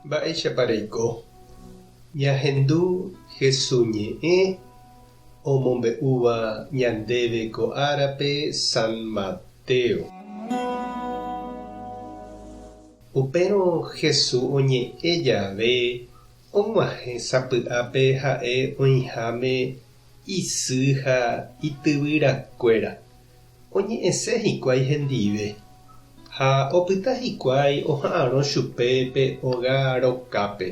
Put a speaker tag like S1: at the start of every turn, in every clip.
S1: Mba'éichapa reiko? Ñahendu Hesu ñe'ẽ omombe'úva ñandéve ko árape San Mateo. Upérõ Hesu oñe'ẽ jave og̃uahẽ sapy'ápe ha'e oĩháme isy ha ityvyrakuéra. Oñe'ẽse hikuái hendive, ha opyta hikuái oha'arõ chupe pe óga rokápe.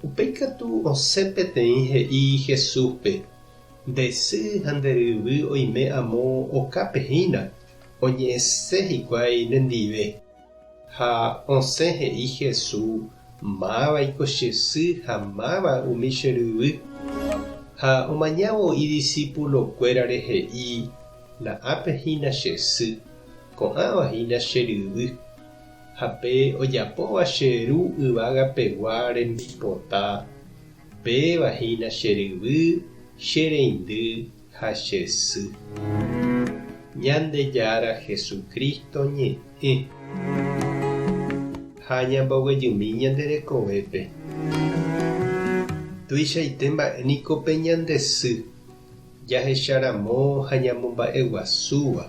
S1: Upéi katu osẽ peteĩ he'i Jesúspe, Nde sy ha nde ryvy oime amo okápe hína, oñe'ẽse hikuái nendive. Ha osẽ he'i Jesús, Mávaiko che sy ha máva umi che ryvy? Ha omañávo idisípulokuérare he'i, Na'ápe hína che sy, ko'ãva hína che ryvy. Ha pe ojapóva che Ru yvagapegua rembipota, péva hína che ryvy, che reindy ha che sy. Ñandejára Jesucristo ñe'ẽ. Ha ñamboguejymi ñande rekovépe. Tuichaite mba'e niko pe ñande sy, jahecharamo ha ñamomba'eguasúva.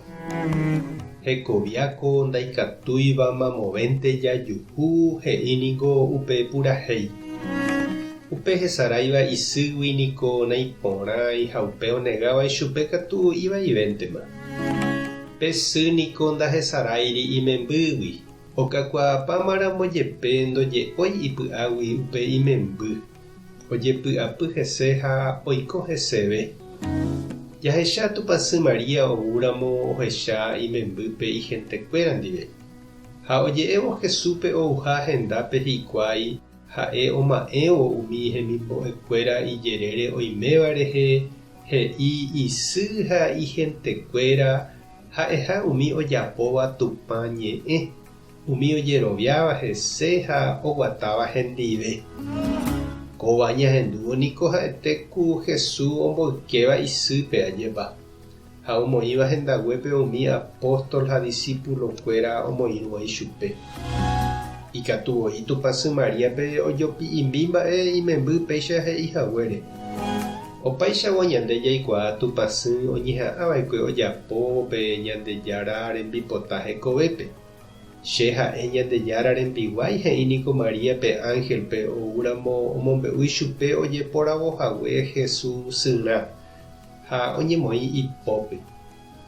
S1: Hekoviáko ndaikatúiva mamovénte jajuhu he'i niko upe purahéi. Upe hesaráiva isýgui niko naiporãi ha upe onegáva ichupe katu ivaivéntema. Pe sy niko ndahesaráiri imembýgui, okakuaapáma ramo jepe ndoje'ói ipy'águi upe imemby, ojepy'apy hese ha oiko heseve. Jahecha Tupãsy María oúramo ohecha imembýpe ihentekuéra ndive. Ha oje'évo Jesúspe ouha hendápe hikuái, Ha'e oma'ẽvo umi hemimbo'ekuéra ijerére oiméva rehe, he'i isy ha ihentekuéra ha'eha umi ojapóva Tupã ñe'ẽ, umi ojeroviáva hese ha oguatáva hendive. Kóva ñahendúvo niko ha'ete ku Jesús omboykéva isýpe, ajépa, ha omoĩva hendaguépe umi apóstol ha disípulokuéra omoirũva ichupe. Ikatu voi Tupãsy Maríape ojopi'imbi mba'e imemby péicha he'i haguére. Opáichavo ñande jaikuaa Tupãsy oñeha'ãva'ekue ojapo pe Ñandejára rembipota hekovépe. Che ha'e Ñandejára rembiguái he'i niko María pe ánhelpe oúramo omombe'u ichupe ojeporavo hague Jesús syrã. Ha oñemoĩ ipópe.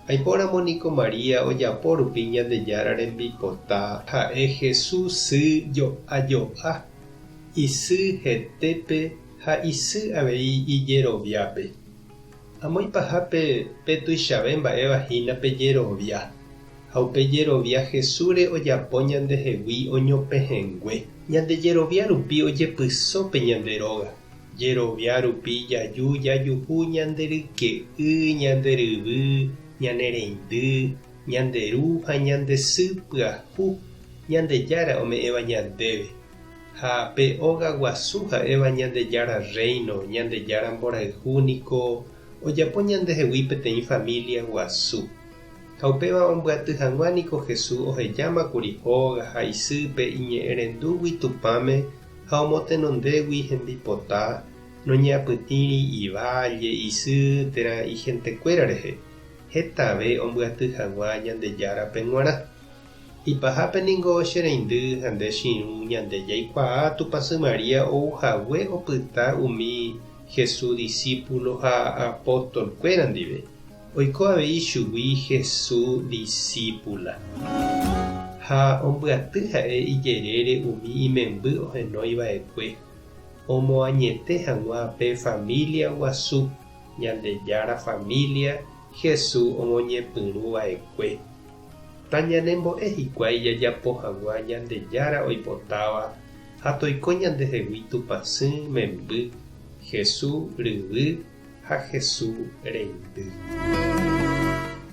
S1: Aipóramo niko María ojapo rupi Ñandejára rembipota ha'e Jesús sy jo'a jo'a, isy hetépe ha isy avei ijeroviápe. Amo ipahápe pe tuichave mba'éva hína pe jerovia, ha upe jerovia Jesúsre ojapo ñandehegui oñopehẽngue. Ñande jerovia rupi ojepyso pe ñande róga. Jerovia rupi jaju jajuhu ñande ryke'y, ñande ryvy, ñane reindy, ñande ru ha ñande sy pyahu Ñandejára ome'ẽva ñandéve, ha pe óga guasu ha'éva Ñandejára Rréino, Ñandejára mborayhu niko ojapo ñandehegui peteĩ família guasu. Ha upéva ombyaty hag̃ua niko Jesús ohejámakuri hóga ha isýpe iñe'ẽrendúgui Tupãme ha omotenondégui hembipota, noñeapytĩri iválle, isy térã ihentekuéra rehe, hetave ombyaty hag̃ua Ñandejárape g̃uarã. Ipahápe ningo che reindy ha nde che irũ ñande jaikuaa Tupãsy María ou hague opyta umi Jesús disípulo ha apóstol-kuéra ndive. Oiko avei chugui Jesús disípula. Ha ombyaty ha'e ijerére umi imemby ohenói va'ekue, omoañete hag̃ua pe família guasu, Ñandejára família Jesús omoñepyrũ va'ekue. Tañanembo'e hikuái jajapo hag̃ua Ñandejára oipotáva ha toiko ñandehegui Tupãsy memby, Jesús ryvy ha Jesús reindy.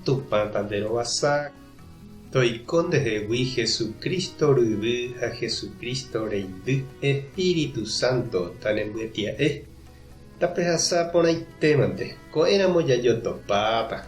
S1: Tupã tanderovasa, toiko ndehegui Jesucristo ryvy ha Jesucristo reindy, Espíritu Santo tanembyetia'e, tapehasa porãitémante, ko'ẽramo jajotopáta.